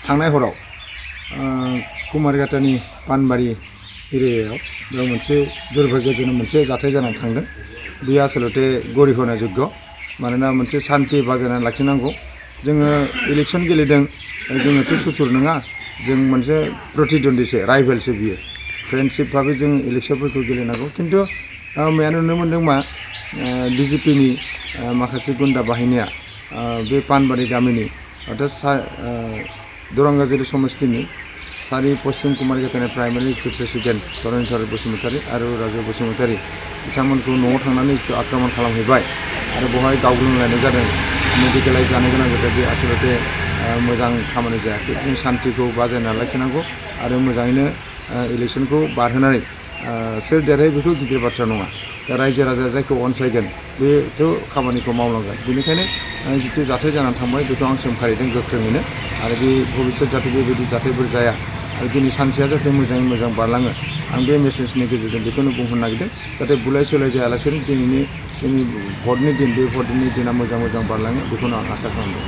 थांनाय हराव कुमारघाटानि पानबारि एरियायाव बेयाव मोनसे दुर्भाग्यजनक मोनसे जाथाय जानानै थांदों। बेयो आसलते गरिहना योग्य मानोना मोनसे सान्थि बाजायनानै लाखिनांगौ। जोङो इलेक्सन गेलेदों, जोङोथ' सुथुर नङा, जों मोनसे प्रतिद्वन्दिसो राइभेलसो बियो। फ्रेन्डशिप भाबै जों इलेक्सनफोरखौ गेलेनांगौ। खिन्थु मैया नुनो मोन्दों मा बिजेपिनि माखासे गुन्दा बाहिनिया बे पानबारि गामिनि अर्थात दरंगाजुरि समस्तिनि सारि पश्चिम कुमारघाटानि प्राइमारि जितु प्रेसिडेन्ट धरनीधर बसुमतारी आरो राजु बसुमतारी बिथांमोनखौ न'आव थांनानै जितु आक्रमण खालामहैबाय आरो बेवहाय गावग्लुंलायनाय जादों, मेडिकेलाइज जानो गोनां जादों। बे आसलते मोजां खामानि जायाखै। जों शान्तिखौ बाजायना लाखिनांगौ आरो मोजाङैनो इलेक्सनखौ बारहोनानै सोर देरहायो बेखौ गिदिर बाथ्रा नङा। दा रायजो राजाया जायखौ अनसायगोन बेथ' खामानिखौ मावनांगोन। बेनिखायनो जितु जाथाय जानानै थांबाय बेखौ आं सोंखारिदों गोख्रोङैनो आरो बे भबिष्यत जाहाथे बेबायदि जाथायफोर जाया आरो दिनै सानसेया जाहाथे मोजाङै मोजां बारलाङो। आं बे मेसेजनि गेजेरजों बेखौनो बुंहरनो नागिरदों जाहाथे बुलाय सोलाय जायालासेनो दिनैनि जोंनि भटनि दिन, बे भटनि दिना मोजां बारलाङो बेखौनो आं आसा खालामदों।